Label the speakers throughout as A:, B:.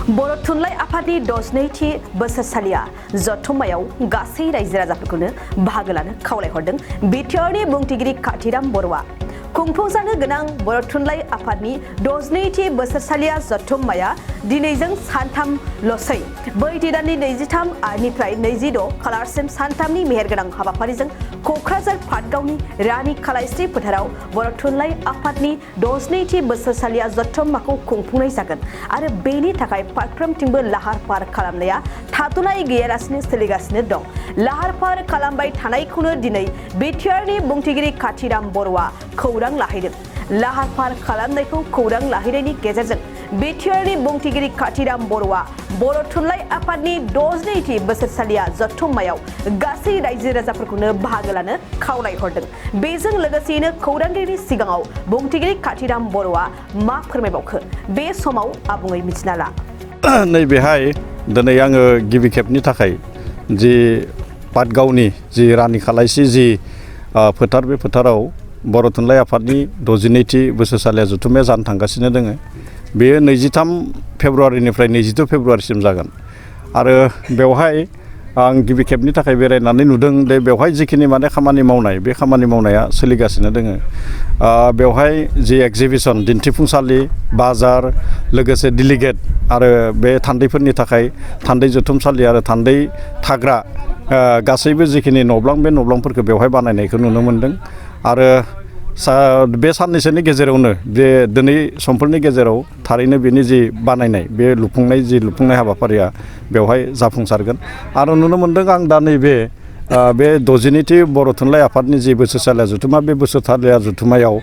A: बर' थुनलाइ आफादनि 62थि बोसोरसालिया जथुम्मायाव गासै रायजो राजाफोरखौनो बाहागो लानो खावलायहरदों बिटिआरनि बुंथिगिरि काथिराम बर'आ। खुंफुंजानो गोनां बर' थुनलाइ आफादनि 62थि बोसोरसालिया जथुम्माया दिनैजों सानथामल'सै बै दाननि 23 आरनिफ्राय 26 खालारसिम सानथामनि मेहेरगोनां हाबाफारिजों क'क्राझार पाटगावनि रानि खालायस्रि फोथाराव बर' थुनलाइ आफादनि 62थि बोसोरसालिया जथुम्माखौ खुंफुंनाय जागोन आरो बेनि थाखाय फारफ्रोमथिंबो लाहार फाहार खालामनाया थाद'नाय गैयालासिनो सोलिगासिनो दं। लाहार फाहार खालामबाय थानायखौनो दिनै बिटिआरनि बुंथिगिरि काथिराम बर'आ खौरां लाहैदों। लाहार फाहार खालामनायखौ खौरां लाहैनायनि गेजेरजों बिटिआरनि बुंथिगिरि काथिराम बर'आ बर' थुनलाइ आफादनि 62थि बोसोरसालिया जथुम्मायाव गासै रायजो राजाफोरखौनो बाहागो लानो खावलायहरदों। बेजों लोगोसेयैनो खौरांगिरिनि सिगाङाव बुंथिगिरि काथिराम बर'आ मा फोरमायबावखो बे समाव आबुङै मिथिना ला।
B: नैबेहाय दिनै आङो गिबि खेबनि थाखाय जि पाटगावनि जि रानि खालायस्रि जि फोथार बे फोथाराव बर' थुनलाइ आफादनि 62थि बोसोरसालिया जथुम्माया जानो थांगासिनो दोङो। बेयो 23 फेब्रुवारिनिफ्राय 22 फेब्रुवारिसिम जागोन आरो बेवहाय आं गिबि खेबनि थाखाय बेरायनानै नुदों दे बेवहाय जिखिनि माने खामानि मावनाय बे खामानि मावनाया सोलिगासिनो दोङो। बेवहाय जि एक्जिबिसन दिन्थिफुंसालि बाजार लोगोसे डेलिगेट आरो बे थान्दैफोरनि थाखाय थान्दै जथुमसालि आरो थान्दै थाग्रा गासैबो जिखिनि न'ब्लां बे न'ब्लांफोरखौ बेवहाय बानायनायखौ नुनो मोन्दों आरो बे साननैसोनि गेजेरावनो बे दिनै समफोरनि गेजेराव थारैनो बेनि जि बानायनाय बे लुफुंनाय हाबाफारिया बेवहाय जाफुंसारगोन आरो नुनो मोन्दों आं दा नैबे बे 62थि बर' थुनलाइ आफादनि जि बोसोरसालिया जथुम्मा बे बोसोरसालिया जथुम्मायाव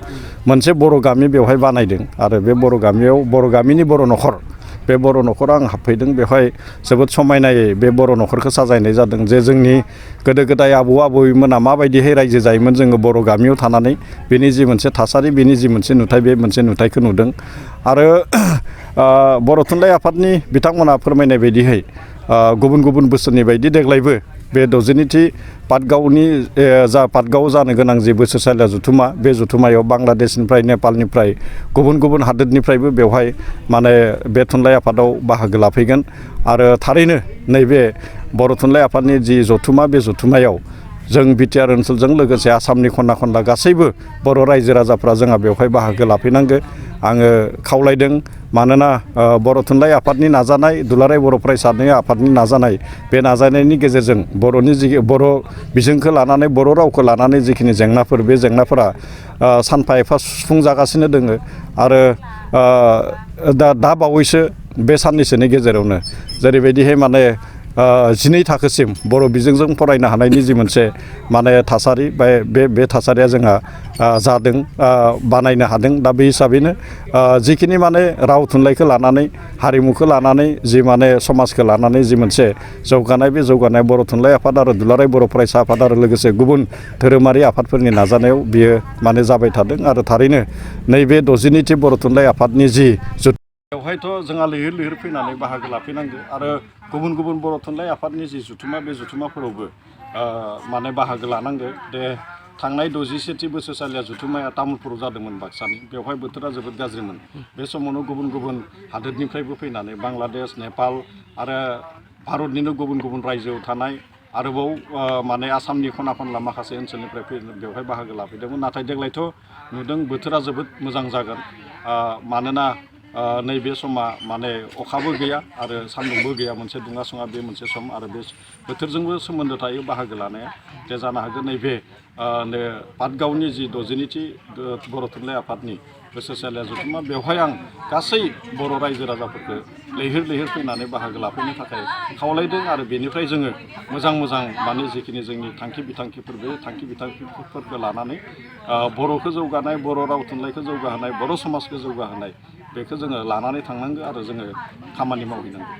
B: मोनसे बर' गामि बेवहाय बानायदों आरो बे बर' गामियाव बर' गामिनि बर' न'खर बे बर' न'खराव आं हाबफैदों। बेवहाय जोबोद समायनायै बे बर' न'खरखौ साजायनाय जादों जे जोंनि गोदो गोदाय आबौ आबैमोना माबायदिहाय रायजो जायोमोन जोङो बर' गामियाव थानानै बेनि जि मोनसे थासारि बेनि जि मोनसे नुथाय बे मोनसे नुथायखौ नुदों आरो बर' थुनलाइ आफादनि बिथांमोना फोरमायनाय बायदियै गुबुन गुबुन बोसोरनि बायदि देग्लायबो बे 62थि पाटगावनि जा पाटगाव जानो गोनां जि बोसोरसालिया जथुम्मा बे जथुम्मायाव बांलादेशनिफ्राय नेपालनिफ्राय गुबुन गुबुन हादोरनिफ्रायबो बेवहाय माने बे थुनलाइ आफादाव बाहागो लाफैगोन आरो थारैनो नैबे बर' थुनलाइ आफादनि जि जथुम्मा बे जथुम्मायाव जों बिटिआर ओनसोलजों लोगोसे आसामनि खना खनला गासैबो बर' रायजो राजाफ्रा जोंहा बेवहाय बाहागो लाफैनांगौ आङो खावलायदों। मानोना बर' थुनलाइ आफादनि नाजानाय दुलाराय बर' फरायसा आफादनि नाजानाय बे नाजानायनि गेजेरजों बर' बिजोंखौ लानानै बर' रावखौ लानानै जिखिनि जेंनाफोर बे जेंनाफोरा सानफा एफा सुफुंजागासिनो दोङो आरो दा बावैसो बे साननैसोनि गेजेरावनो जेरैबायदिहाय माने 12 थाखोसिम बर' बिजोंजों फरायनो हानायनि जि मोनसे माने थासारि बे थासारिया जोंहा जादों बानायनो हादों। दा बे हिसाबैनो जिखिनि माने राव थुनलाइखौ लानानै हारिमुखौ लानानै जि माने समाजखौ लानानै जि मोनसे जौगानाय बे जौगानाय बर' थुनलाइ आफाद आरो दुलाराय बर' फरायसा आफाद आरो लोगोसे गुबुन धोरोमारि आफादफोरनि नाजानायाव बियो माने जाबाय थादों आरो थारैनो नैबे 62थि बर' थुनलाइ आफादनि जि बेवहायथ' जोंहा लैहोर लैहोर फैनानै बाहागो लाफैनांगौ आरो गुबुन गुबुन बर' थुनलाइ आफादनि जि जथुम्मा बे जथुम्माफोरावबो माने बाहागो लानांगौ। दे थांनाय 63थि बोसोरसालिया जथुम्माया तामुलपुराव जादोंमोन बाक्सानि बेवहाय बोथोरा जोबोद गाज्रिमोन। बे समावनो गुबुन गुबुन हादोरनिफ्रायबो फैनानै बांलादेश नेपाल आरो भारतनिनो गुबुन गुबुन रायजोआव थानाय आरोबाव माने आसामनि खना खनला माखासे ओनसोलनिफ्राय फैनानै बेवहाय बाहागो लाफैदोंमोन। नाथाय देग्लायथ' नुदों बोथोरा जोबोद मोजां जागोन मानोना नैबे समा माने अखाबो गैया आरो सान्दुंबो गैया मोनसे दुङा सुङा बे मोनसे सम आरो बे बोथोरजोंबो सोमोन्दो थायो बाहागो लानाया जे जानो हागोन नैबे पाटगावनि जि 62थि बर' थुनलाइ आफादनि बोसोरसालिया जथुम्मा बेवहाय आं गासै बर' रायजो राजाफोरखौ लैहोर लैहोर फैनानै बाहागो लाफैनो थाखाय खावलायदों आरो बेनिफ्राय जोङो मोजां माने जिखिनि जोंनि थांखि बिथांखिफोर बे थांखि बिथांखिफोरखौ लानानै बर'खौ जौगानाय बर' राव थुनलाइखौ जौगाहोनाय बर' समाजखौ जौगाहोनाय बेखौ जोङो लानानै थांनांगौ आरो जोङो खामानि मावहैनांगौ।